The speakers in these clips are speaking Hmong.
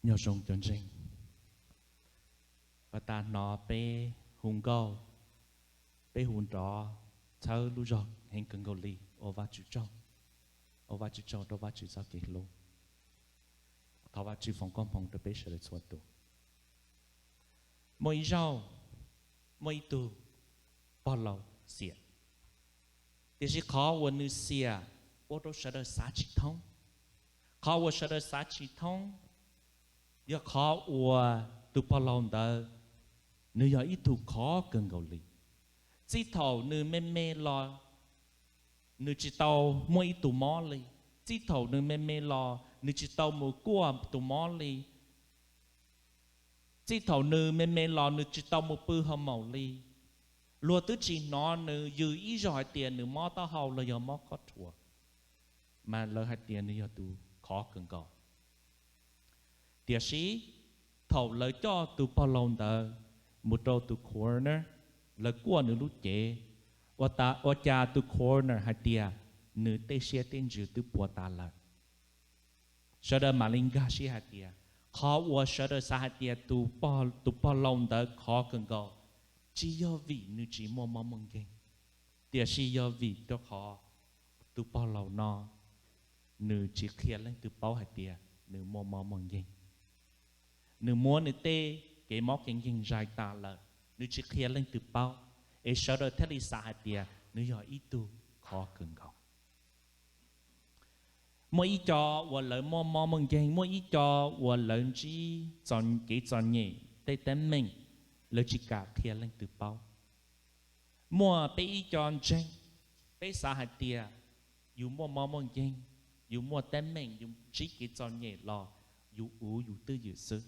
Nyob zoo cov ntseeg, pas tas hnov peb hu nkauj, peb hu nrov txhawb lub zog heev kawg nkaus li, ua Vajtswv tsaug, ua Vajtswv tsaug rau Vajtswv txoj kev hlub. Thov Vajtswv foom koob hmoov rau peb sawv daws txhua tus. Muaj ib zaug, muaj ib tug pog laus xiam, tiam sis qhov uas nws xiam ua rau sawv daws xav tsis thoob. Qhov uas sawv daws xav tsis thoob yog qhov uas tus pog laus ntawd, nws yog ib tug khov kawg nkaus li. Txij thaum nws me me los, nws tsis tau muaj ib tug mob li. Txij thaum nws me me los, nws tsis tau mus kuaj tus mob li. Txij thaum nws me me los, nws tsis tau mus pw ho maum li. Luag twb tsis hnov nws yws ib zaug hais tias nws mob taub hau los yog mob kob rhuas, mas lawv hais tias nws yog tus khov kawg nkaus. Tiam sis thaum lawv coj tus pog laus ntawd mus rau tus coroner, lawv kuaj nws lub cev, ua cas tus coroner hais tias nws tej siab tej ntsws twb puas tas lawm. Sawv daws mam li nkag siab hais tias, qhov uas sawv daws xav hais tias tus pog laus ntawd khov kawg nkaus, tsis yog vim nws tsis muaj mob muaj nkeeg, tiam sis yog vim rau qhov tus pog laus no nws tsis qhia leej twg paub hais tias nws muaj mob muaj nkeeg. Nws muab nws tej kev mob kev nkeeg zais tas lawm, nws tsis qhia leej twg paub, es sawv daws thiaj li xav hais tias nws yog ib tug khov kawg nkaus. Muaj ib co uas lawv muaj mob muaj nkeeg, muaj ib co uas lawv ntsib kev txom nyem tej teeb meem, lawv tsis kam qhia leej twg paub. Muaj peb ib co ntseeg, peb xav hais tias yus muaj mob muaj nkeeg, yus muaj teeb meem, yus ntsib kev txom nyem los yus ua yus twj ywm xwb,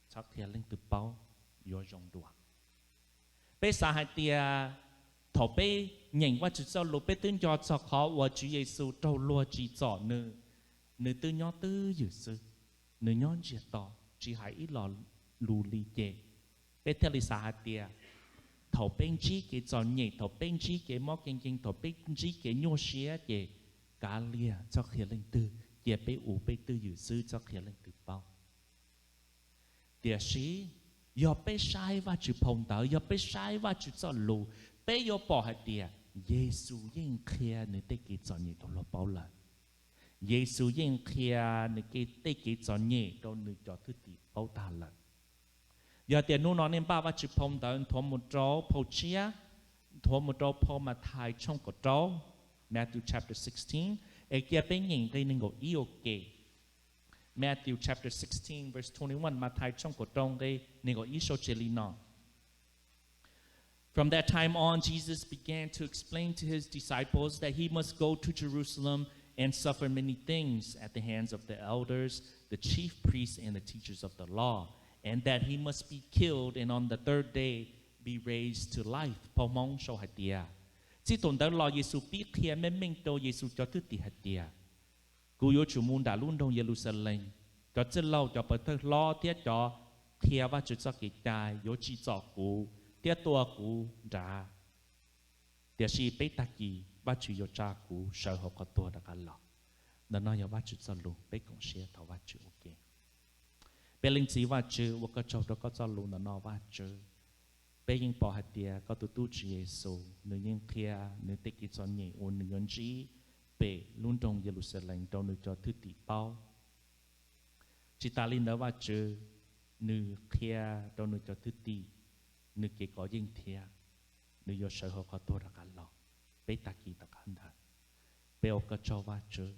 txhob qhia leej twg paub, yuav zoo dua. Peb xav hais tias thaum peb nyeem Vajtswv txoj lus, peb twb nco txog qhov uas Tswv Yexus raug luag tsim txom nws, nws twb nyob twj ywm xwb, nws nyob ntsiag to, tsis hais ib lo lus li ces peb thiaj li xav hais tias thaum peb ntsib kev txom nyem, thaum peb ntsib kev mob kev nkeeg, thaum peb ntsib kev nyuaj siab ces kav liam txhob qhia leej twg, cia peb ua peb twj ywm xwb, txhob qhia leej twg paub. Tiam sis yog peb saib Vajtswv phau ntawv, yog peb saib Vajtswv txoj lus, peb yuav pom hais tias Yexus yeej qhia nws tej kev txom nyem rau luag paub lawm. Yexus yeej qhia nws tej kev txom nyem rau nws cov thwj tim paub tag lawm. Yog tias hnub no nej npaj Vajtswv phau ntawv nthuav mus rau phau tshiab, nthuav mus rau phau Mathais tshooj kaum rau, Matthew chapter sixteen, es cia peb nyeem nqe nees nkaum ib ua ke. Matthew chapter sixteen, verse twenty-one, Mathais tshooj kaum rau nqe nees nkaum ib sau tseg li no. From that time on, Jesus began to explain to his disciples that he must go to Jerusalem and suffer many things at the hands of the elders, the chief priests, and the teachers of the law, and that he must be killed and on the third day be raised to life. Phau Hmoob sau hais tias, txij thaum ntawd los Yexus pib qhia meej meej rau Yexus cov thwj tim hais tias, kuv yuav tsum mus nram lub nroog Yeluxalees, cov txwj laug cov pov thawj hlob thiab cov qhia Vajtswv txoj kev cai yuav tsim txom kuv thiab tua kuv nrad. Tiam sis peb tag kis Vajtswv yuav tsa kuv sawv hauv qhov tuag rov qab los. Ntawm no yog Vajtswv txoj lus, peb koom siab thov Vajtswv ua ke. Peb Leej Txiv Vajtswv, ua koj tsaug rau koj txoj lus ntawm no Vajtswv. Peb yeej pom hais tias koj tus tub Tswv Yexus nws yeej qhia nws tej kev txom nyem uas nws yuav ntsib pem lub nroog Yeluxalees rau nws cov thwj tim paub. Tsis tas li ntawd Vajtswv, nws qhia rau nws cov thwj tim nws kev kov yeej thiab nws yuav sawv hauv qhov tuag rov qab los peb tag kis tom qab ntawd. Peb ua koj tsaug Vajtswv,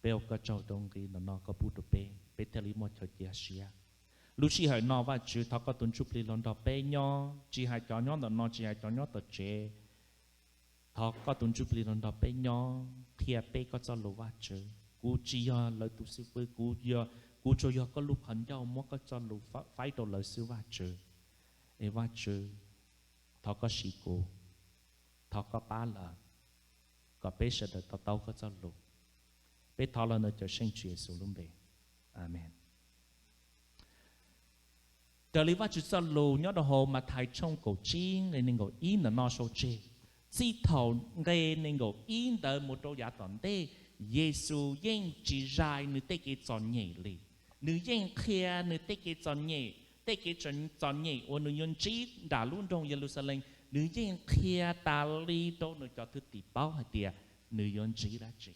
peb ua koj tsaug rau nqe ntawm no koj pub rau peb, peb thiaj li muaj chaw cia siab. Lub sij hawm no Vajtswv, thov koj tus Ntsuj Plig los nrog peb nyob, tsis hais cov nyob ntawm no, tsis hais cov nyob tom tsev, thov koj tus Ntsuj Plig los nrog peb nyob, qhia peb koj txoj lus Vajtswv. Kuv tsis yog lawv tus xib fwb, kuv, kuv tsuas yog koj lub qhov ncauj muab koj txoj lus faib rau lawv xwb Vajtswv. Es Vajtswv, thov koj siv kuv, thov koj pab lawv, kom peb sawv daws to taub koj txoj lus. Peb thov los ntawm Cawmseej Tswv Yexus lub npe, Amees. Raws li Vajtswv txoj lus nyob rau hauv Mathais tshooj kaum tsib nqe nees nkaum ib ntawm no sau tseg, txij thaum nqe nees nkaum ib ntawd mus rau yav tom ntej, Yexus yeej tsis zais nws tej kev txom nyem li. Nws yeej qhia nws tej kev txom nyem, tej kev txom nyem uas nws yuav ntsib nram lub nroog Yeluxalees, nws yeej qhia tas li rau nws cov thwj tim paub hais tias nws yuav ntsib dab tsi.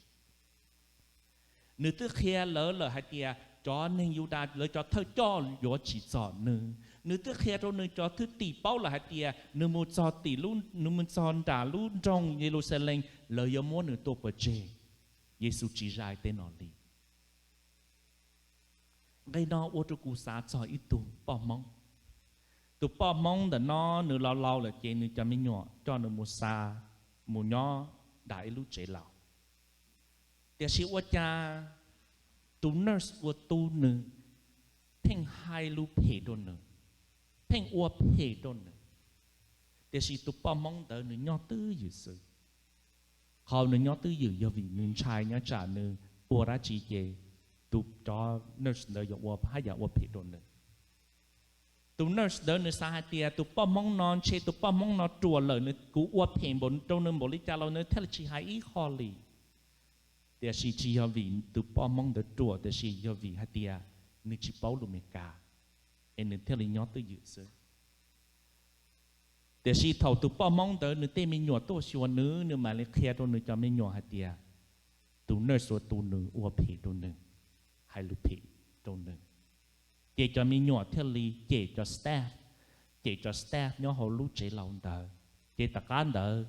Nws twb qhia lawv lawm hais tias cov neeg Yudas lawv cov thawj coj yuav tsim txom nws. Nws twb qhia rau nws cov thwj tim paub lawm hais tias nws mus txog tim, nws mus txog nram lub nroog Yeluxalees lawv yuav muab nws tua pov tseg. Yexus tsis zais tej no li. Nqe no ua rau kuv xav txog ib tug poj Hmoob. Tus poj Hmoob ntawm no nws laus laus lawm ces nws cov me nyuam coj nws mus xa, mus nyob nram ib lub tsev laus. Tiam sis ua cas tus nurse uas tu nws pheej hais lus phem rau nws, pheej ua phem rau nws. Tiam sis tus poj Hmoob ntawd nws nyob twj ywm xwb. Qhov nws nyob twj ywm yog vim nws ntshai nyob tsam nws ua dab tsi ces tus cov nurse ntawd yuav ua haj yam ua phem rau nws. Tus nurse ntawd nws xav hais tias tus poj Hmoob no ntshe tus poj Hmoob no ruam lawm, kuv ua phem npaum rau nws npaum li cas los nws thiaj li tsis hais ib qho li. Tiam sis tsis yog vim tus poj Hmoob ntawd ruam, tiam sis yog vim hais tias nws tsis paub lus Meskas, es nws thiaj li nyob twj ywm xwb. Tiam sis thaum tus poj Hmoob ntawd nws tej me nyuam tuaj xyuas nws, nws mam li qhia rau nws cov me nyuam hais tias tus nurse uas tu nws ua phem rau nws, hais lus phem rau nws. Ces cov me nyuam thiaj li cem cov staff, cem cov staff nyob hauv lub tsev laus ntawd. Ces tom qab ntawd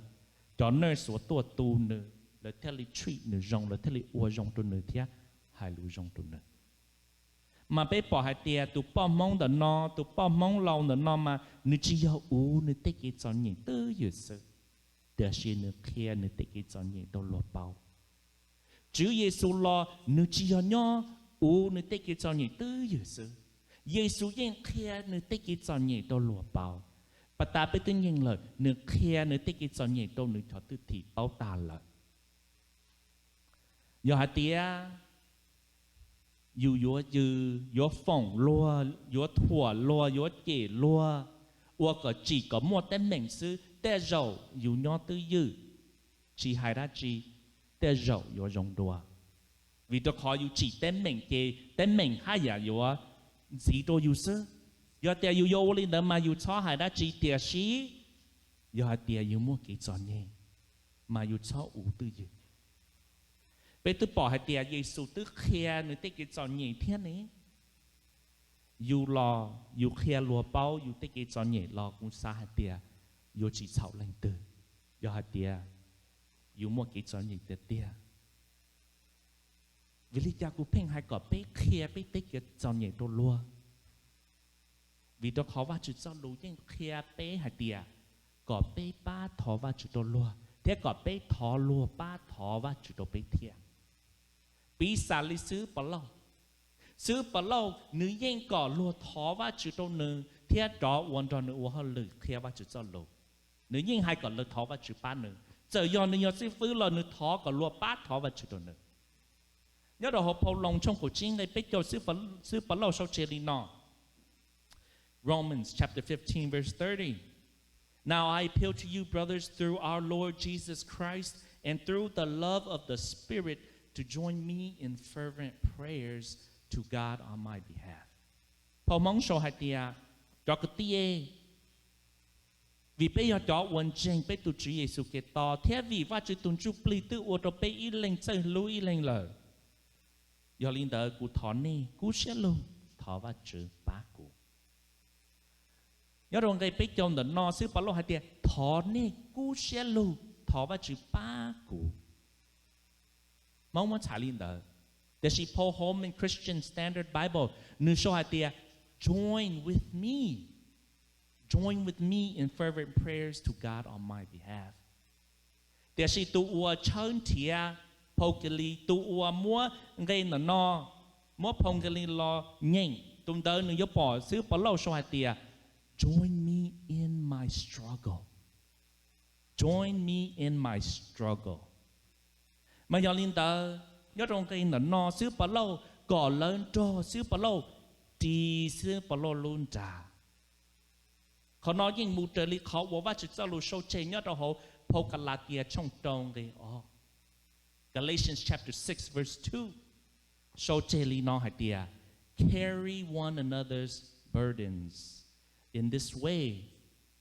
cov nurse uas tuaj tu nws, lawv thiaj li treat nws zoo, lawv thiaj li ua zoo rau nws thiab hais lus zoo rau nws. Mas peb pom hais tias tus poj Hmoob ntawm no, tus poj Hmoob laus ntawm no mas nws tsis yog uv nws tej kev txom nyem twj ywm xwb, tiam sis nws qhia nws tej kev txom nyem rau luag paub. Tswv Yexus los nws tsis yog nyob uv nws tej kev txom nyem twj ywm xwb. Yexus yeej qhia nws tej kev txom nyem rau luag paub. Pas tas peb twb nyeem lawm, nws qhia nws tej kev txom nyem rau nws cov thwj tim paub tas lawm. Yog hais tias yus yuav yws, yuav foom luag, yuav thuam luag, yuav cem luag, ua kom tsim kom muaj teeb meem xwb, tej zaum yus nyob twj ywm, tsis hais dab tsi, tej zaum yuav zoo dua. Vim rau qhov yus tsim teeb meem ces teeb meem haj yam yuav ntxiv rau yus xwb. Yog tias yus yuav ua li ntawd mas yus txhob hais dab tsi, tiam sis yog hais tias yus muaj kev txom nyem mas yus txhob uv twj ywm. Peb twb pom hais tias Yexus twb qhia nws tej kev txom nyem thiab ne. Yus los yus qhia luag paub yus tej kev txom nyem los kuv xav hais tias yuav tsis txhaum leej twg. Yog hais tias yus muaj kev txom nyem tiag tiag, vim li cas kuv pheej hais kom peb qhia peb tej kev txom nyem rau luag? Vim rau qhov Vajtswv txoj lus yeej qhia peb hais tias kom peb pab thov Vajtswv rau luag thiab kom peb thov luag pab thov Vajtswv rau peb thiab. Piv xam li xib hwb Pov Lauj, xib hwb Pov Lauj nws yeej kom luag thov Vajtswv rau nws thiab rov ua nrog nws ua hauj lwm qhia Vajtswv txoj lus. Nws yeej hais kom lawv thov Vajtswv pab nws, txawm yog nws yog xib fwb los nws thov kom luag pab thov Vajtswv rau nws. Nyob rau hauv phau Loos tshooj kaum tsib nqe peb caug, xib hwb Pov Lauj sau tseg li no. Romans chapter fifteen, verse thirty. Now I appeal to you, brothers, through our Lord Jesus Christ and through the love of the Spirit, to join me in fervent prayers to God on my behalf. Phau Hmoob sau hais tias, cov kwv tij, vim peb yog cov uas ntseeg peb tus Tswv Yexus Khetos thiab vim Vajtswv tus Ntsuj Plig twb ua rau peb ib leeg txawj hlub ib leeg lawm, yog li ntawd kuv thov nej kub siab lug thov Vajtswv pab kuv. Nyob rau nqe peb caug ntawm no xib hwb Pov Lauj hais tias thov nej kub siab lug thov Vajtswv pab kuv. Hmoob muab txhais li ntawd, tiam sis phau Holman Christian Standard Bible nws sau hais tias, join with me, join with me in fervent prayers to God on my behalf. Tiam sis tus uas tshawb nrhiav phau Kilis, tus uas muab nqe ntawm no, muab phau Kilis los nyeem, tus ntawd nws yuav pom xib hwb Pov Lauj sau hais tias, join me in my struggle, join me in my struggle. Mas yog li ntawd, nyob rau nqe ntawm no xib hwb Pov Lauj kom lawv nrog xib hwb Pov Lauj ris xib hwb Pov Lauj lub nra. Qhov no yeej mus raws li qhov uas Vajtswv txoj lus sau tseg nyob rau hauv phau Kalatias tshooj rau nqe ob, Galatians chapter six, verse two, sau tseg li no hais tias, carry one another's burdens. In this way,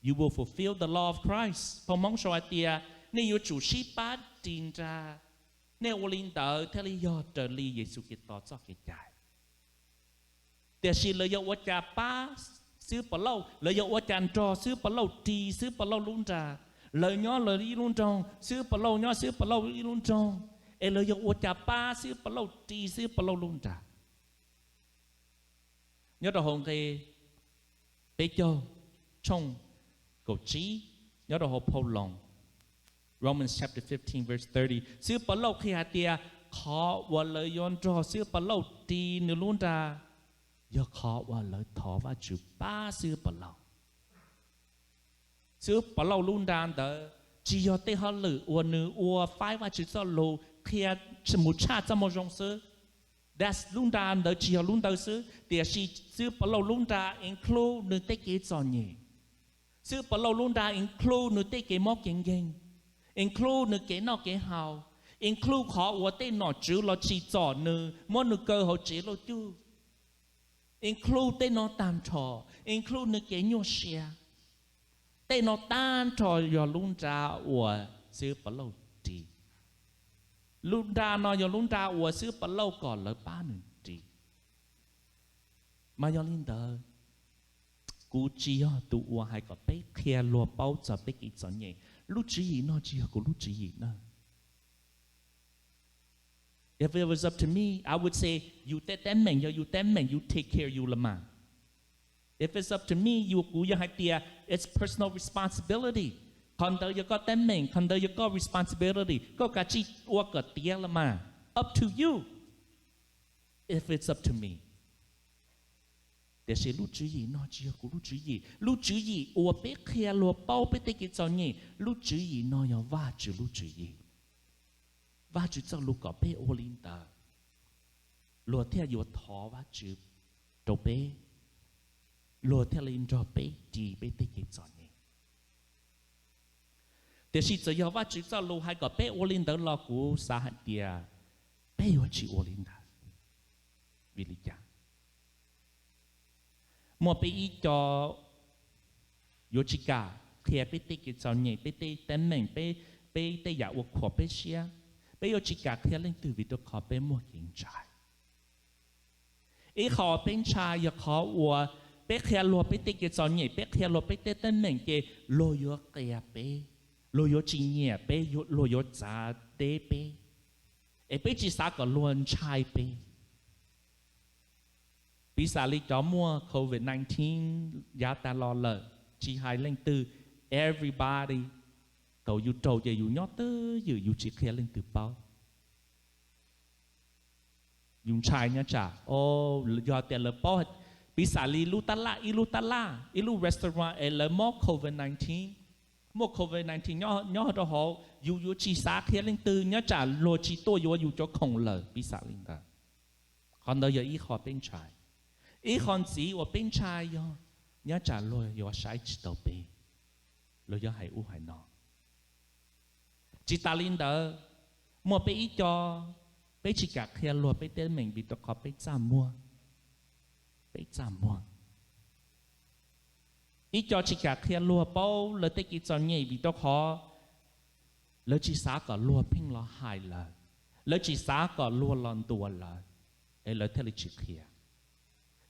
you will fulfill the law of Christ. Phau Hmoob sau hais tias nej yuav tsum sib pab ris nra. Nej ua li ntawd thiaj li yog raws li Yexus Khetos txoj kev cai. Tiam sis lawv yog ua cas pab xwb Pov Lauj, lawv yog ua cas nrog xwb Pov Lauj, ris xwb Pov Lauj lub nra. Lawv nyob lawv ib lub nroog xwb Pov Lauj, nyob xwb Pov Lauj ib lub nroog, es lawv yog ua cas pab xwb Pov Lauj, ris xwb Pov Lauj lub nra. Nyob rau hauv nqe peb caug tshooj kaum tsib, nyob rau hauv phau Loos, Romans chapter fifteen, verse thirty, xwb Pov Lauj qhia hais tias qhov uas lawv yuav nrog xwb Pov Lauj ris nws lub nra yog qhov uas lawv thov Vajtswv pab xwb Pov Lauj. Xwb Pov Lauj lub nra ntawd tsis yog tej hauj lwm uas nws ua faib Vajtswv txoj lus qhia mus tshaj txoj moo zoo xwb. That lub nra ntawd tsis yog lub ntawd xwb, tiam sis xwb Pov Lauj lub nra include nws tej kev txom nyem. Xwb Pov Lauj lub nra include nws tej kev mob kev nkeeg, include nws kev noj kev haus, include qhov uas tej nom tswv los tsim txom nws, muab nws kaw hauv tsev luj cuj, include tej no tag nrho, include nws kev nyuaj siab. Tej no tag nrho yog lub nra uas xwb Pov Lauj ris. Lub nra no yog lub nra uas xwb Pov Lauj kom lawv pab nws ris. Mas yog li ntawd, kuv tsis yog tus uas hais kom peb qhia luag paub txog peb kev txom nyem. Lub tswv yim no tsis yog kuv lub tswv yim na. If it was up to me, I would say, yus tej teeb meem yog yus teeb meem, you take care yus los mas. If it's up to me, yus, kuv yog hais tias it's personal responsibility. Qhov ntawd yog koj teeb meem, qhov ntawd yog koj responsibility, koj kav tsij ua kom tiav los mas. Up to you. If it's up to me. Tiam sis lub tswv yim no tsis yog kuv lub tswv yim. Lub tswv yim uas peb qhia luag paub peb tej kev txom nyem, lub tswv yim no yog Vajtswv lub tswv yim. Vajtswv txoj lus kom peb ua li ntawd, luag thiaj yuav thov Vajtswv rau peb, luag thiaj li nrog peb ris peb tej kev txom nyem. Tiam sis txawm yog Vajtswv txoj lus hais kom peb ua li ntawd los kuv xav hais tias peb yuav tsis ua li ntawd. Vim li cas? Muaj peb ib co yuav tsis kam qhia peb tej kev txom nyem, peb tej teeb meem, peb, peb tej yam uas khuam peb siab. Peb yuav tsis kam qhia leej twg vim rau qhov peb muaj kev ntshai. Ib qho peb ntshai yog qhov uas peb qhia luag peb tej kev txom nyem, peb qhia luag peb tej teeb meem ces luag yuav qias peb, luag yuav tsis nyiam peb, luag yuav txav deb peb, es peb tsis xav kom luag ntshai peb. Piv xam li cov muaj covid nineteen yav tas los lawm, tsis hais leej twg, everybody, thaum yus raug ces yus nyob twj ywm yus tsis qhia leej twg paub. Yus ntshai nyob tsam, o, yog tias lawv paub, piv xam li lub tab laj, ib lub tab laj, ib lub restaurant es lawv mob covid nineteen, muaj covid nineteen nyob rau hauv, yus yuav tsis xav qhia leej twg nyob tsam luag tsis tuaj yuav yus cov khoom lawm, piv xam li ntawd. Qhov ntawd yog ib qho peb ntshai. Ib qho ntxiv uas peb ntshai yog nyob tsam luag yuav saib tsis taus peb, luag yuav hais ub hais no. Tsis tas li ntawd, muaj peb ib co, peb tsis kam qhia luag peb teeb meem vim rau qhov peb txaj muag, peb txaj muag. Ib co tsis kam qhia luag paub lawv tej kev txom nyem vim rau qhov lawv tsis xav kom luag pheej los hais lawv, lawv tsis xav kom luag los ntuas lawv, es lawv thiaj li tsis qhia.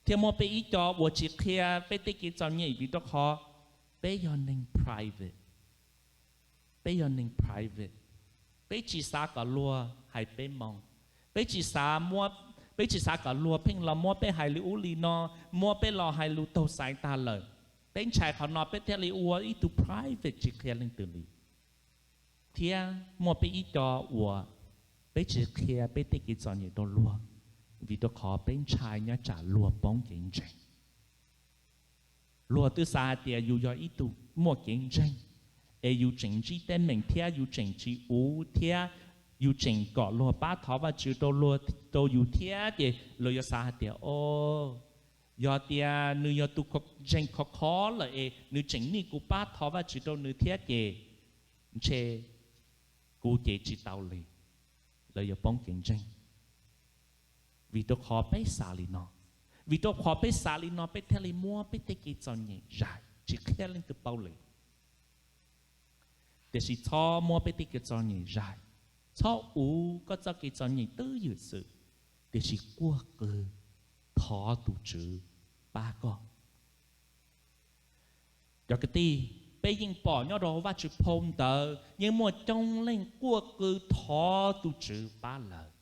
Thiab muaj peb ib co uas tsis qhia peb tej kev txom nyem vim rau qhov peb yog neeg private. Peb yog neeg private, peb tsis xav kom luag hais peb moo, peb tsis xav, peb tsis xav kom luag pheej los muab peb hais li ub li no, muab peb los hais lus taug xaiv tag lawm. Peb ntshai qhov no peb thiaj li ua ib tug private tsis qhia leej twg li. Thiab muaj peb ib co uas peb tsis qhia peb tej kev txom nyem rau luag, vim rau qhov peb ntshai nyob tsam luag poob kev ntseeg. Luag twb xav hais tias yus yog ib tug muaj kev ntseeg, es yus tseem ntsib teeb meem thiab yus tseem tsis ua thiab yus tseem kom luag pab thov Vajtswv rau yus thiab ces luag yuav xav hais tias, o, yog tias nws yog tus ntseeg khov kho lawm es nws tseem nij kuv pab thov Vajtswv rau nws thiab ces ntshe kuv ces tsis tau li, lawv yuav poob kev ntseeg. Vim rau qhov peb xav li no, Vim rau qhov peb xav li no peb thiaj li muab peb tej kev txom nyem zais tsis qhia leej twg paub li. Tiam sis txhob muab peb tej kev txom nyem zais, txhob uv koj txoj kev txom nyem twj ywm xwb, tiam sis quaj qw thov tus Tswv pab koj. Cov kwv tij, peb yeej pom nyob rau hauv Vajtswv phau ntawv yeej muaj coob leej quaj qw thov tus Tswv pab lawv.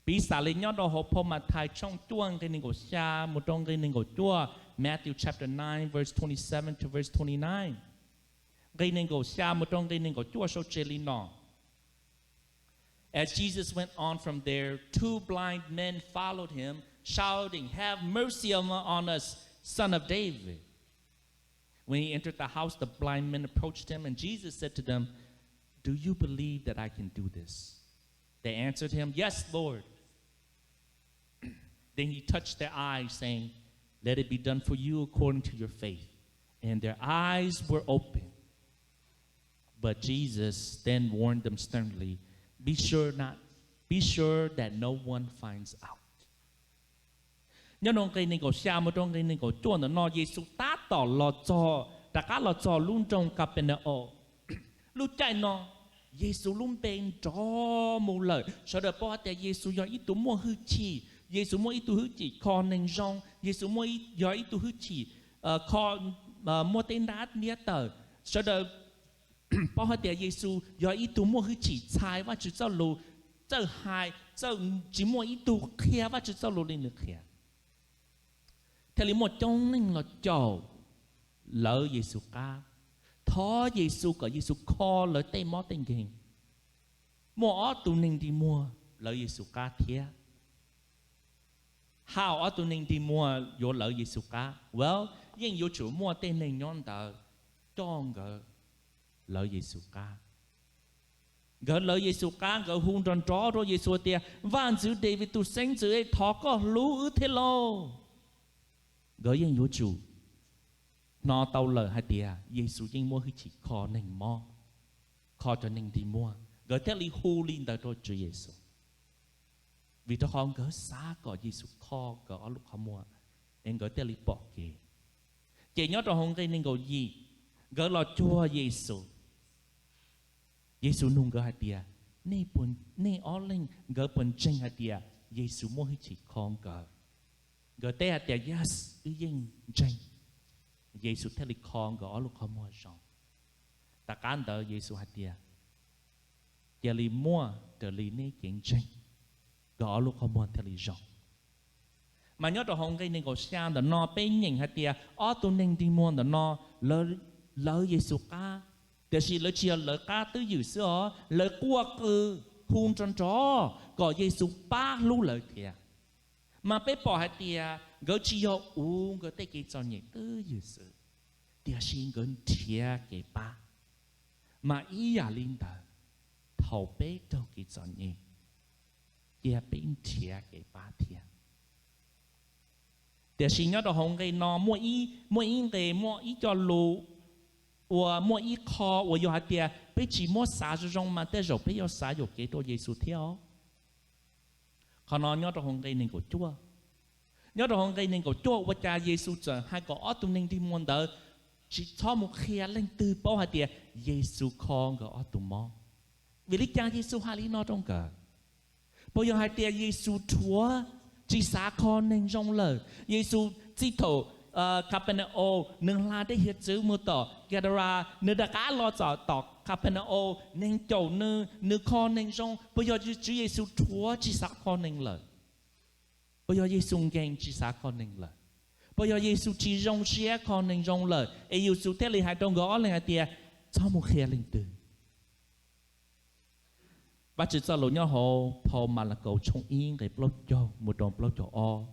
Piv xam li nyob rau hauv phau Mathais tshooj cuaj nqe nees nkaum xya mus rau nqe nees nkaum cuaj, Matthew chapter nine, verse twenty-seven to verse twenty-nine. Nqe nees nkaum xya mus rau nqe nees nkaum cuaj sau tseg li no: As Jesus went on from there, two blind men followed him, shouting, "Have mercy on us, son of David." When he entered the house, the blind men approached him, and Jesus said to them, "Do you believe that I can do this?" They answered him, "Yes, Lord." Then he touched their eyes, saying, "Let it be done for you according to your faith." And their eyes were opened. But Jesus then warned them sternly, "Be sure not, be sure that no one finds out." Nyob rau nqe nees nkaum xya mus rau nqe nees nkaum cuaj ntawm no Yexus tab tom los txog, rov qab los txog lub nroog Kapenaus. Lub caij no Yexus lub npe nrov mus lawm, sawv daws paub hais tias Yexus yog ib tug muaj hwj chim, Yexus muaj ib tug hwj chim kho neeg zoo, Yexus muaj, yog ib tug hwj chim kho, muaj tej nrab ntiab tawm. Sawv daws paub hais tias Yexus yog ib tug muaj hwj chim txhais Vajtswv txoj lus, txawj hais, txawj, tsis muaj ib tug qhia Vajtswv txoj lus li nws qhia. Thiaj li muaj coob leej los caum lawv Yexus qab, thov Yexus kom Yexus kho lawv tej mob tej nkeeg. Muaj ob tug neeg nti muag lawv Yexus qab thiab. Hauv ob tug neeg nti muag yuav lawv Yexus qab, well, yeej yuav tsum muaj tej neeg nyob ntawd coj nkawd lawv Yexus qab. Nkawd lawv Yexus qab, nkawd hu nrov nrov rau Yexus tias, "Vaj ntxwv Daviv tus xeeb ntxwv, thov koj hlub wb thiab lauj." Nkawd yeej yuav tsum hnov tau lawm hais tias Yexus yeej muaj hwj chim kho neeg mob, kho cov neeg nti muag, nkawd thiaj li hu li ntawd rau Tswv Yexus. Vim rau qhov nkawd xav kom Yexus kho nkawd ob lub qhov muag, es nkawd thiaj li pom kev. Ces nyob rau hauv nqe nees nkaum yim, nkawd los cuag Yexus. Yexus nug nkawd hais tias, nej ob leeg nkawd puas ntseeg hais tias Yexus muaj hwj chim kho nkawd? Nkawd teb hais tias, "Yes, wb yeej ntseeg." Yexus thiaj li kho nkawd ob lub qhov muag zoo. Tom qab ntawd Yexus hais tias, "Cia li muaj raws li nej kev ntseeg." Nkawd ob lub qhov muag thiaj li zoo. Mas nyob rau hauv nqe nees nkaum xya ntawm no peb nyeem hais tias ob tug neeg nti muag ntawm no lawv Yexus qab, tiam sis lawv tsis yog lawv qab twj ywm xwb os, lawv quaj qw hu nrov nrov kom Yexus pab hlub lawv thiab. Mas peb pom hais tias nkawd tsis yog uv nkawd tej kev txom nyem twj ywm xwb, tiam sis nkawd nrhiav kev pab. Mas ib yam li ntawd, thaum peb raug kev txom nyem, cia peb nrhiav kev pab thiab. Tiam sis nyob rau hauv nqe no muaj ib nqe, muaj ib co lus uas muaj ib qho uas yog hais tias peb tsis muab xav zoo zoo mas tej zaum peb yuav xav yuam kev rau Yexus thiab os. Qhov no nyob rau hauv nqe nees nkaum cuaj. Nyob rau hauv nqe nees nkaum cuaj ua cas Yexus txawm hais kom ob tug neeg nti muag ntawd tsis txhob mus qhia leej twg paub hais tias Yexus kho nkawd ob tug mob? Vim li cas Yexus hais li no rau nkawd? Puas yog hais tias Yexus dhuav tsis xav kho neeg zoo lawm? Yexus txij thaum Kapenaus nws hla dej hiav txwv mus tom Gadaras, nws rov qab los txog tom Kapenaus, neeg caum nws, nws kho neeg zoo. Puas yog Tswv Yexus dhuav tsis xav kho neeg lawm? Puas yog Yexus nkees tsis xav kho neeg lawm? Puas yog Yexus tsis zoo siab kho neeg zoo lawm es Yexus thiaj li hais rau nkawd ob leeg hais tias, txhob mus qhia leej twg? Vajtswv txoj lus nyob hauv phau Malakaus tshooj ib nqe plaub caug mus rau plaub caug ob,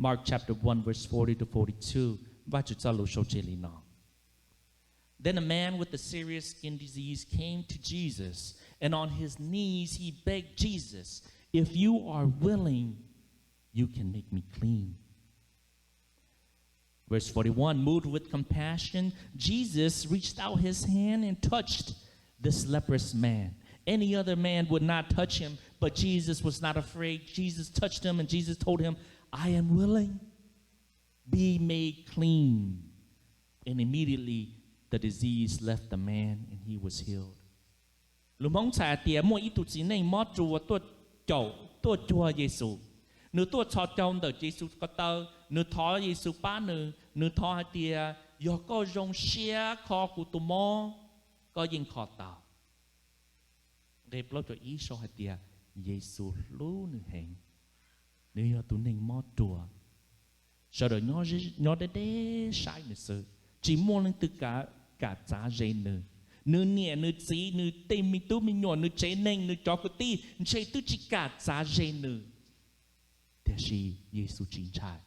Mark chapter one verse forty to forty-two, Vajtswv txoj lus sau tseg li no: Then a man with a serious skin disease came to Jesus, and on his knees he begged Jesus, "If you are willing, you can make me clean." Verse forty-one, moved with compassion, Jesus reached out his hand and touched this leprous man. Any other man would not touch him, but Jesus was not afraid. Jesus touched him, and Jesus told him, I am willing, be made clean. And immediately the disease left the man and he was healed. Lus Hmoob txhais hais tias muaj ib tug txiv neej mob ruas tuaj caum, tuaj cuag Yexus. Nws tuaj txhos caug ntawm Yexus ko taw, nws thov Yexus pab nws, nws thov hais tias, yog koj zoo siab kho kuv tus mob, koj yeej kho tau. Nqe plaub caug ib sau hais tias Yexus hlub nws heev, nws yog tus neeg mob ruas. Sawv daws nyob deb deb saib nws xwb, tsis muaj leej twg kam txav ze nws. Nws niam nws txiv, nws tej me tub me nyuam, nws tsev neeg, nws cov kwv tij ntshe twb tsis kam txav ze nws. Tiam sis Yexus tsis ntshai.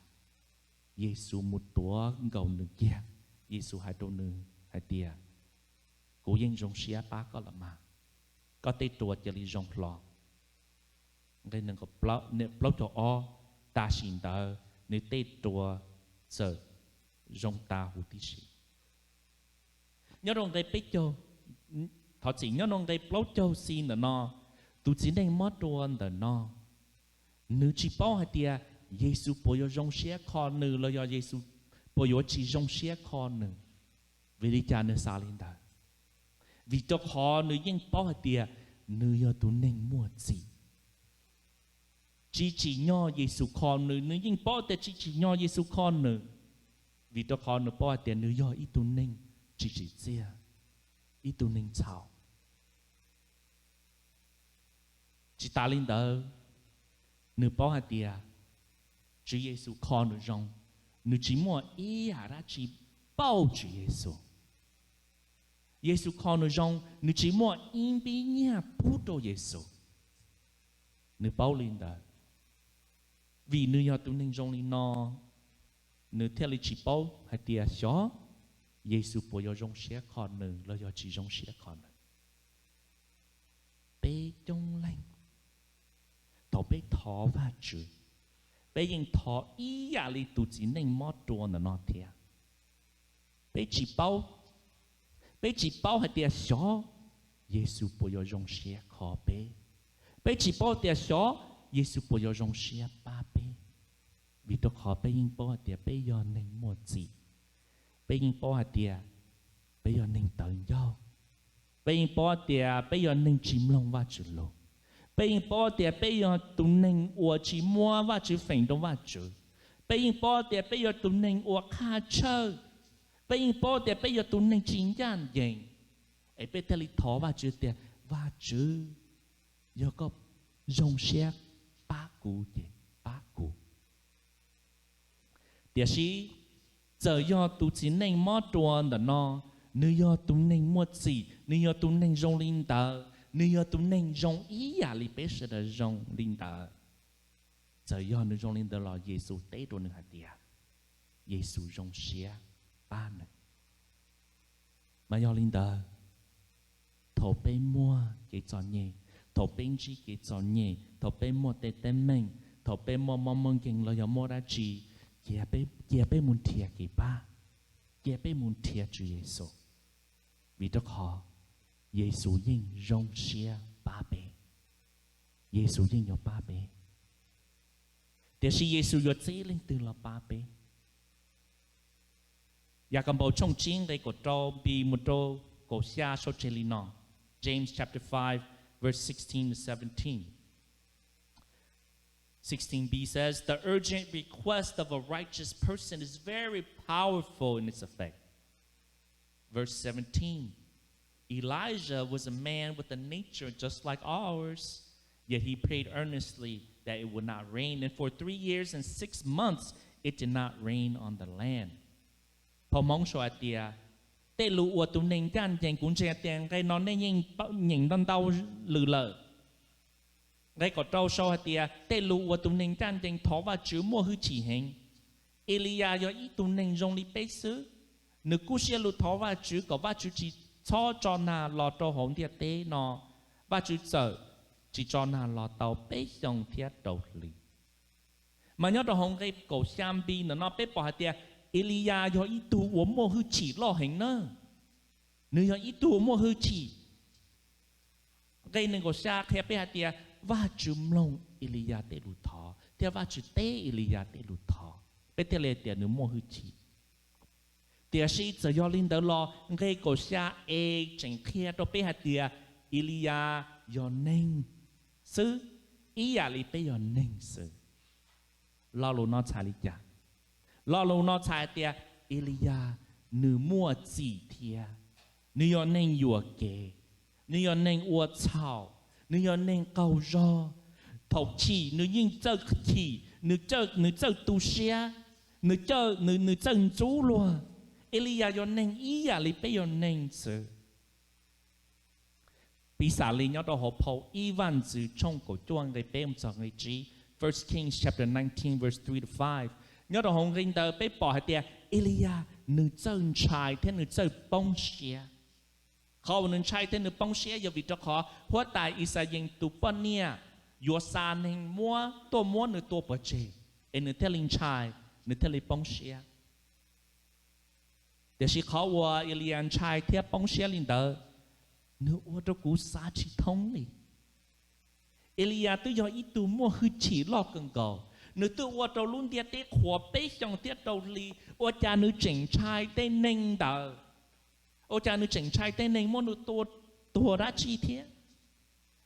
Yexus mus tuav nkaus nws kiag. Yexus hais rau nws hais tias, kuv yeej zoo siab pab koj los mas, koj tej ruas cia li zoo hlo. Nqe plaub caug ob, tam sim ntawd nws tej ruas txawm zoo tas huv tib si. Nyob rau nqe peb caug, thov txim, nyob rau nqe plaub caug xi ntawm no, tus txiv neej mob ruas ntawm no, nws tsis paub hais tias Yexus puas yuav zoo siab kho nws los yog Yexus puas yuav tsis zoo siab kho nws. Vim li cas nws xav li ntawd? Vim rau qhov nws yeej paub hais tias nws yog tus neeg muaj txim. Tsis tsim nyog Yexus kho nws, nws yeej paub tias tsis tsim nyog Yexus kho nws, vim rau qhov nws paub hais tias nws yog ib tug neeg tsis tsim txiaj, ib tug neeg txhaum. Tsis tas li ntawd, nws paub hais tias Tswv Yexus kho nws zoo, nws tsis muaj ib yam dab tsi pauj Tswv Yexus. Yexus kho nws zoo, nws tsis muaj ib npib nyiaj pub rau Yexus. Nws paub li ntawd, vim nws yog tus neeg zoo li no, nws thiaj li tsis paub hais tias xyov Yexus puas yuav zoo siab kho nws los yog tsis zoo siab kho nws. Peb coob leej, thaum peb thov Vajtswv, peb yeej thov ib yam li tus txiv neej mob ruas ntawm no thiab. Peb tsis paub, peb tsis paub hais tias xyov Yexus puas yuav zoo siab kho peb. Peb tsis paub tias xyov Yexus puas yuav zoo siab pab peb. Vim rau qhov peb yeej paub hais tias peb yog neeg muaj txim. Peb yeej paub hais tias peb yog neeg tawv ncauj. Peb yeej paub tias peb yog neeg tsis mloog Vajtswv lus. Peb yeej paub tias peb yog tus neeg uas tsis muab Vajtswv feem rau Vajtswv. Peb yeej paub tias peb yog tus neeg uas qhaj tshawj. Peb yeej paub tias peb yog tus neeg tsis ncaj ncees. Es peb thiaj li thov Vajtswv tias, Vajtswv, yog koj zoo siab pab kuv ces pab kuv. Tiam sis txawm yog tus txiv neej mob ruas ntawm no, nws yog tus neeg muaj txim, nws yog tus neeg zoo li ntawd, nws yog tus neeg zoo ib yam li peb sawv daws zoo li ntawd. Txawm yog nws zoo li ntawd los Yexus teb rau nws hais tias Yexus zoo siab pab nws. Mas yog li ntawd, thaum peb muaj kev txom nyem, thaum peb ntsib kev txom nyem, thaum peb muaj tej teeb meem, thaum peb muaj mob muaj nkeeg los yog muaj dab tsi, cia peb mus nrhiav kev pab, cia peb mus nrhiav Tswv Yexus. Vim rau qhov Yexus yeej zoo siab pab peb. Yexus yeej yuav pab peb, tiam sis Yexus yuav txib leej twg los pab peb? Yakaunpaus tshooj tsib nqe kaum rau npis mus rau kaum xya sau tseg li no. James chapter five, verse sixteen to seventeen. Sixteen b says, the urgent request of a righteous person is very powerful in its effect. Verse seventeen, Elijah was a man with a nature just like ours, yet he prayed earnestly that it would not rain, and for three years and six months it did not rain on the land. Phau Hmoob sau hais tias, tej lus uas tus neeg ncaj ncees, kuv ntseeg tias nqe no nej yeej nyeem ntau ntau lwm lawm. Nqe kaum rau sau hais tias tej lus uas tus neeg ncaj ncees thov Vajtswv muaj hwj chim heev. Eliyas yog ib tug neeg zoo li peb xwb, nws kub siab lug thov Vajtswv kom Vajtswv tsis txhob tso nag los rau hauv ntiaj teb no. Vajtswv txawm tsis tso nag los tau peb xyoos thiab rau hli. Mas nyob rau hauv nqe kaum xya npis ntawm no peb pom hais tias Eliyas yog ib tug uas muaj hwj chim loj heev na. Nws yog ib tug uas muaj hwj chim. Nqe nees nkaum xya qhia peb hais tias Vajtswv mloog Eliyas tej lus thov, thiab Vajtswv teb Eliyas tej lus thov, peb thiaj li tias nws muaj hwj chim. Tiam sis txawm yog li ntawd los nqe kaum xya e tseem qhia rau peb hais tias Eliyas yog neeg xwb, ib yam li peb yog neeg xwb. Lo lus no txhais li cas? Lo lus no txhais tias Eliyas nws muaj txim thiab, nws yog neeg yuam kev, nws yog neeg ua txhaum, nws yog neeg qaug zog. Thaum chim nws yeej txawj chim, nws txawj tu siab, nws txawj ntxub luag. Eliyas yog neeg ib yam li peb yog neeg xwb. Piv xam li nyob rau hauv phau ib Vaj Ntxwv tshooj kaum cuaj nqe peb mus txog nqe tsib, First Kings chapter nineteen, verse three to five. Nyob rau hauv nqe ntawd peb pom hais tias Eliyas nws txawj ntshai thiab nws txawj poob siab. Qhov uas nws ntshai thiab nws poob siab yog vim rau qhov huab tais Ixayees tus poj niam yuav xa neeg muab tuaj muab nws tua pov tseg, es nws thiaj li ntshai, nws thiaj li poob siab. Tiam sis qhov uas Eliyas ntshai thiab poob siab li ntawd, nws ua rau kuv xav tsis thoob li. Eliyas twb yog ib tug muaj hwj chim loj kawg nkaus, nws twb ua rau lub ntiaj teb qhuav peb xyoos thiab rau hli, ua cas nws tseem ntshai tej neeg ntawd? Ua cas nws tseem ntshai tej neeg muab nws tua tuag dab tsi thiab?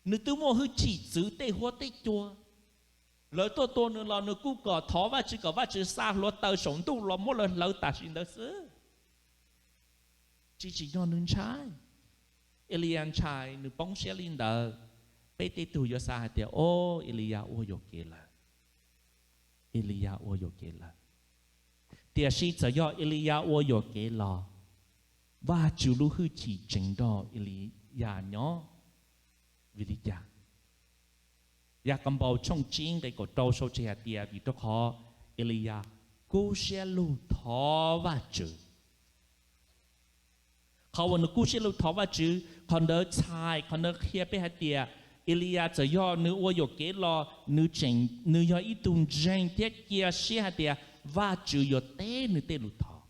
Nws twb muaj hwj chim txwv tej huab tej cua. Lawv tuaj tua nws los nws kuj kom thov Vajtswv kom Vajtswv xa hluav taws saum ntuj los muab lawv hlawv tam sim ntawd xwb. Tsis, tsis yog nws ntshai. Eliyas ntshai, nws poob siab li ntawd. Peb tej tug yuav xav hais tias, o, Eliyas ua yuam kev lawm. Eliyas ua yuam kev lawm. Tiam sis txawm yog Eliyas ua yuam kev los, Vajtswv lub hwj chim tseem nrog Eliyas nyob. Vim li cas? Yakaunpaus tshooj tsib nqe kaum rau sau tseg hais tias vim rau qhov Eliyas kub siab lug thov Vajtswv. Qhov uas nws kub siab lug thov Vajtswv, qhov ntawd txhais, qhov ntawd qhia peb hais tias Eliyas txawm yog nws ua yuam kev los nws tseem, nws yog ib tug ntseeg thiab cia siab hais tias Vajtswv yuav teb nws tej lus thov.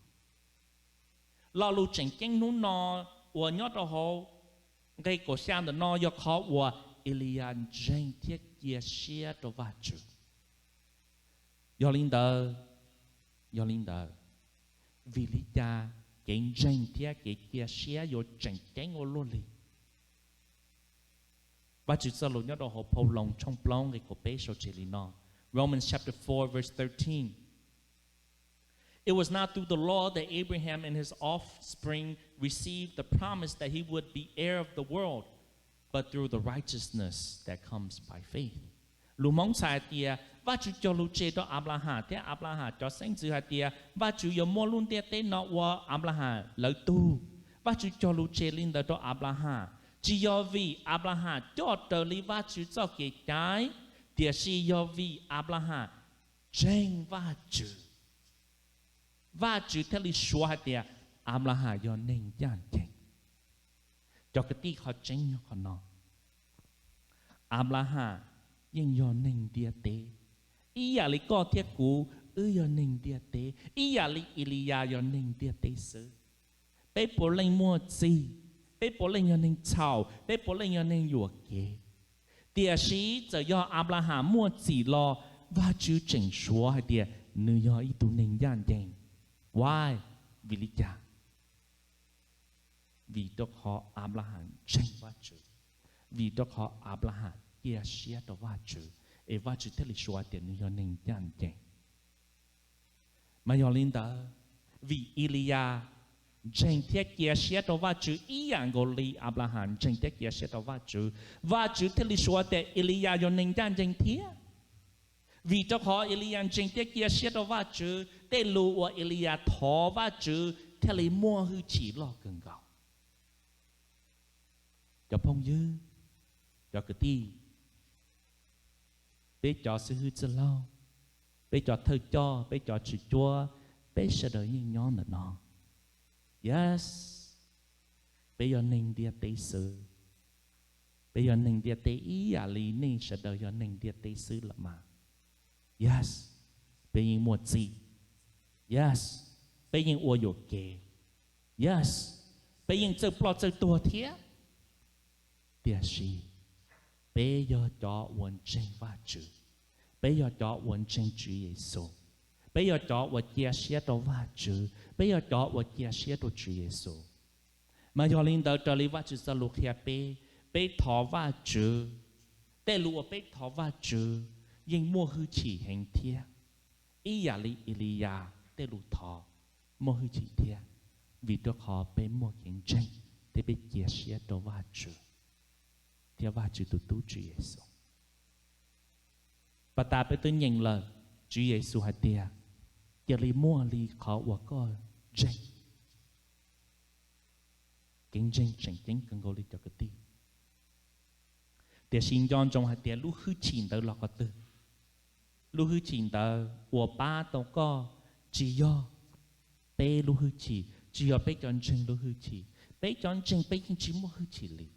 Lo lus tseem ceeb hnub no uas nyob rau hauv nqe kaum xya ntawm no yog qhov uas Eliyas ntseeg thiab cia siab rau Vajtswv. Yog li ntawd, yog li ntawd, vim li cas kev ntseeg thiab kev cia siab yuav tseem ceeb ua luaj li? Vajtswv txoj lus nyob rau hauv phau Loos tshooj plaub nqe kaum peb sau tseg li no, Romans chapter four, verse thirteen. It was not through the law that Abraham and his offspring received the promise that he would be heir of the world, but through the righteousness that comes by faith. Lus Hmoob txhais hais tias Vajtswv cog lus tseg rau Anplahas thiab Anplahas cov xeeb ntxwv hais tias Vajtswv yuav muab lub ntiaj teb no ua Anplahas lawv tug. Vajtswv cog lus tseg li ntawd rau Anplahas, tsis yog vim Anplahas coj raws li Vajtswv txoj kev cai, tiam sis yog vim Anplahas ntseeg Vajtswv, Vajtswv thiaj li suav hais tias Anplahas yog neeg ncaj ncees. Cov kwv tij, qhov tseeb yog qhov no. Anplahas yeej yog neeg ntiaj teb, ib yam li koj thiab kuv, wb yog neeg ntiaj teb, ib yam li Eliyas yog neeg ntiaj teb xwb. Peb puav leej muaj txim, peb puav leej yog neeg txhaum, peb puav leej yog neeg yuam kev. Tiam sis txawm yog Anplahas muaj txim los Vajtswv tseem suav hais tias nws yog ib tug neeg ncaj ncees. Why? Vim li cas? Vim rau qhov Anplahas ntseeg Vajtswv, vim rau qhov Anplahas cia siab rau Vajtswv, es Vajtswv thiaj li suav tias nws yog neeg ncaj ncees. Mas yog li ntawd, vim Eliyas ntseeg thiab cia siab rau Vajtswv ib yam nkaus li Anplahas ntseeg thiab cia siab rau Vajtswv, Vajtswv thiaj li suav tias Eliyas yog neeg ncaj ncees thiab. Vim rau qhov Eliyas ntseeg thiab cia siab rau Vajtswv, tej lus uas Eliyas thov Vajtswv thiaj li muaj hwj chim loj kawg nkaus. Cov phooj ywg, cov kwv tij, peb cov xib hwb txwj laug, peb cov thawj coj, peb cov tswv cuab, peb sawv daws yeej nyob ntawm no. Yes, peb yog neeg ntiaj teb xwb. Peb yog neeg ntiaj teb ib yam li nej sawv daws yog neeg ntiaj teb xwb lawm mas. Yes, peb yeej muaj txim. Yes, peb yeej ua yuam kev. Yes, peb yeej txawj ploj txawj tuag thiab. Tiam sis peb yog cov uas ntseeg Vajtswv, Peb yog cov uas ntseeg Tswv Yexus, peb yog cov uas cia siab rau Vajtswv, peb yog cov uas cia siab rau Tswv Yexus. Mas yog li ntawd raws li Vajtswv txoj lus qhia peb, peb thov Vajtswv, tej lus uas peb thov Vajtswv yeej muaj hwj chim heev thiab, ib yam li Eliyas tej lus thov muaj hwj chim thiab, vim rau qhov peb muaj kev ntseeg thiab peb cia siab rau Vajtswv thiab Vajtswv tus tub Tswv Yexus. Pas tas peb twb nyeem lawm, Tswv Yexus hais tias, cia li muaj li qhov uas koj ntseeg. Kev ntseeg tseem ceeb kawg nkaus li cov kwv tij. Tiam sis nco ntsoov hais tias lub hwj chim ntawd los qhov twg? Lub hwj chim ntawd uas pab tau koj tsis yog peb lub hwj chim, tsis yog peb cov ntseeg lub hwj chim. Peb cov ntseeg peb yeej tsis muaj hwj chim li.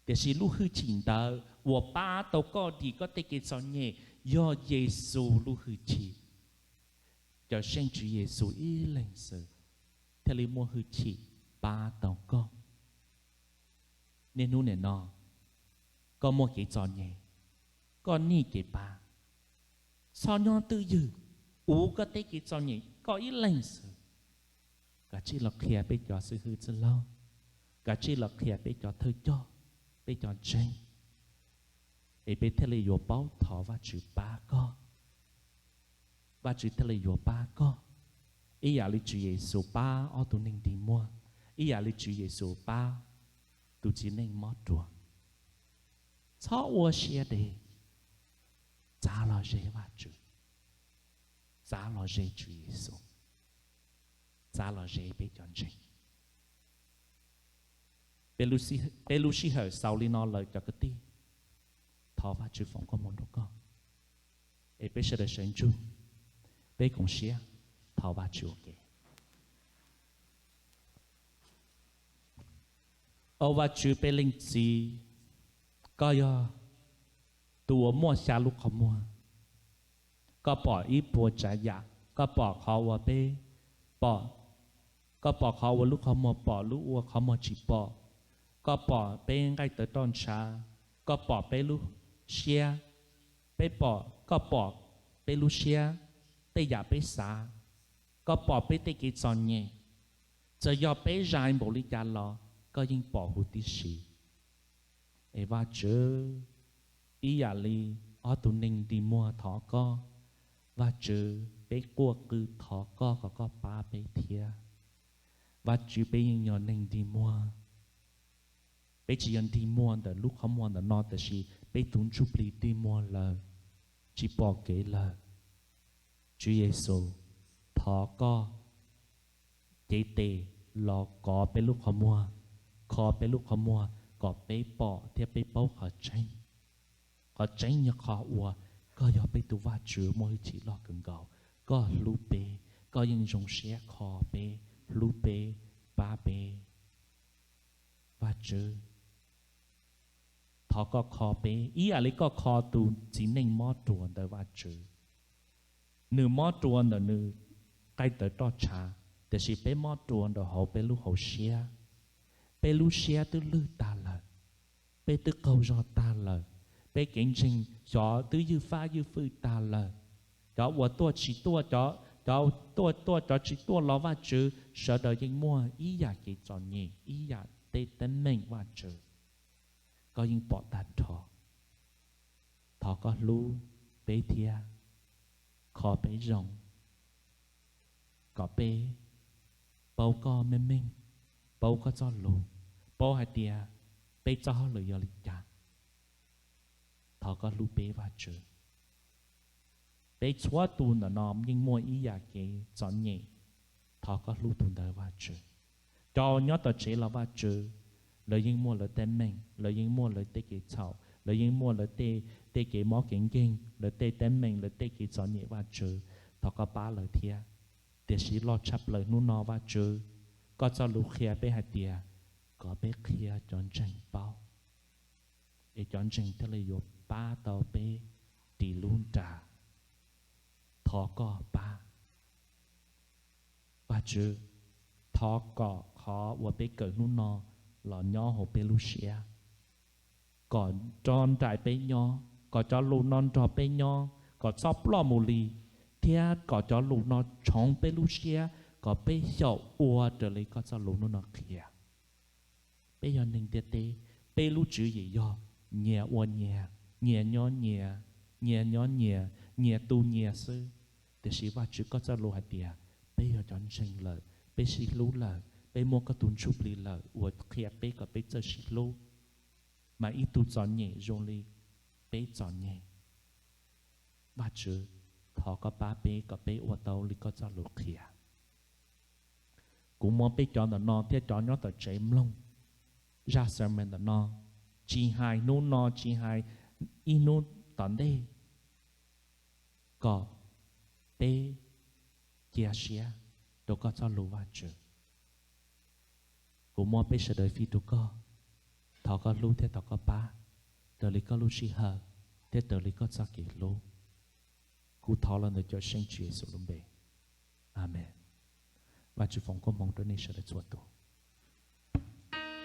Tiam sis lub hwj chim ntawd uas pab tau koj dim koj tej kev txom nyem yog Yexus lub hwj chim. Cawm Seej Tswv Yexus ib leeg xwb thiaj li muaj hwj chim pab tau koj. Niaj hnub nim no koj muaj kev txom nyem, koj nij kev pab. Txhob nyob twj ywm, ua koj tej kev txom nyem koj ib leeg xwb. Kav tsij los qhia peb cov xib hwb txwj laug, kav tsij los qhia peb cov thawj coj, peb cov ntseeg, es peb thiaj li yuav paub thov Vajtswv pab koj. Vajtswv thiaj li yuav pab koj, ib yam li Tswv Yexus pab ob tug neeg dig muag, ib yam li Tswv Yexus pab tus txiv neej mob ruas. Txhob ua siab deb, txav los ze Vajtswv, txav los ze Tswv Yexus, txav los ze peb cov ntseeg. Peb lub sij hawm xaus li no lawm cov kwv tij, thov Vajtswv foom koob hmoov rau koj, es peb sawv daws sawv ntsug, peb koom siab thov Vajtswv ua ke. Au Vajtswv peb Leej Txiv, koj yog tus uas muaj xya lub qhov muag. Koj pom ib puas tsav yam, koj pom qhov uas peb pom, koj pom qhov uas lub qhov muag pom, lub ua qhov muag tsis pom. Koj pom peb nqaij tawv roj ntshav, koj pom peb lub siab, peb pom, koj pom peb lub siab, tej yam peb xav, koj pom peb tej kev txom nyem. Txawm yog peb zais npaum li cas los koj yeej pom huv tib si. Es Vajtswv, ib yam li ob tug neeg dig muag thov koj, Vajtswv, peb quaj qw thov koj kom koj pab peb thiab. Vajtswv, peb yeej yog neeg dig muag. Peb tsis yog dig muag ntawm lub qhov muag ntawm no, tiam sis peb tus ntsuj plig dig muag lawm, tsis pom kev lawm. Tswv Yexus, thov koj cev tes los kov peb lub qhov muag, kho peb lub qhov muag kom peb pom thiab peb paub qhov tseeb. Qhov tseeb yog qhov uas koj yog peb tus Vajtswv muaj hwj chim loj kawg nkaus. Koj hlub peb, koj yeej zoo siab kho peb, hlub peb, pab peb. Vajtswv, thov koj kho peb ib yam li koj kho tus txiv neej mob ruas ntawd Vajtswv. Nws mob ruas ntawm nws nqaij tawv roj ntshav, tiam sis peb mob ruas ntawm hauv peb lub hauv siab. Peb lub siab twb lwj tag lawm, peb twb qaug zog tag lawm, peb kev ntseeg xyov twb ywj fab ywj fwj tag lawm. Cov uas tuaj tsis tuaj, cov tuaj tuaj cov tsis tuaj los Vajtswv, sawv daws yeej muaj ib yam kev txom nyem, ib yam tej teeb meem Vajtswv. Koj yeej pom tag nrho. Thov koj hlub peb thiab, kho peb zoo, kom peb paub koj meej meej, paub koj txoj lus, paub hais tias peb txoj hauj lwm yog li cas. Thov koj hlub peb Vajtswv. Peb txhua tus ntawm no yeej muaj ib yam kev txom nyem, thov koj hlub tus ntawd Vajtswv. Cov nyob tom tsev los Vajtswv, lawv yeej muaj lawv teeb meem, lawv yeej muaj lawv tej kev txhaum, lawv yeej muaj lawv tej, tej kev mob kev nkeeg, lawv tej teeb meem, lawv tej kev txom nyem Vajtswv, thov koj pab lawv thiab. Tiam sis loj tshaj plaws hnub no Vajtswv, koj txoj lus qhia peb hais tias kom peb qhia cov ntseeg paub, es cov ntseeg thiaj li yuav pab tau peb ris lub nra. Thov koj pab. Vajtswv, thov kom qhov uas peb kawm hnub no los nyob hauv peb lub siab, kom nrog nraim peb nyob, kom cov lus no nrog peb nyob kom txhob ploj mus li, thiab kom cov lus no tshoov peb lub siab kom peb xyaum ua raws li koj txoj lus hnub no qhia. Peb yog neeg ntiaj teb, peb lub tswv yim yog nyias ua nyias, nyias nyob nyias, nyias nyob nyias, nyias tu nyias xwb. Tiam sis Vajtswv koj txoj lus hais tias peb yog cov ntseeg lawm, peb sib hlub lawm, peb muaj koj tus Ntsuj Plig lawm uas qhia peb kom peb txawj sib hlub, mas ib tug txom nyem zoo li peb txom nyem. Vajtswv, thov koj pab peb kom peb ua tau li koj txoj lus qhia. Kuv muab peb cov ntawm no thiab cov nyob tom tsev mloog zaj sermon ntawm no, tsis hais hnub no tsis hais ib hnub tom ntej, kom peb cia siab rau koj txoj lus Vajtswv. Kuv muab peb sawv daws fij rau koj, thov koj hlub thiab thov koj pab raws li koj lub sij hawm thiab raws li koj txoj kev hlub. Kuv thov los ntawm Cawmseej Tswv Yexus lub npe, Amees. Vajtswv foom koob hmoov rau nej sawv daws txhua tus.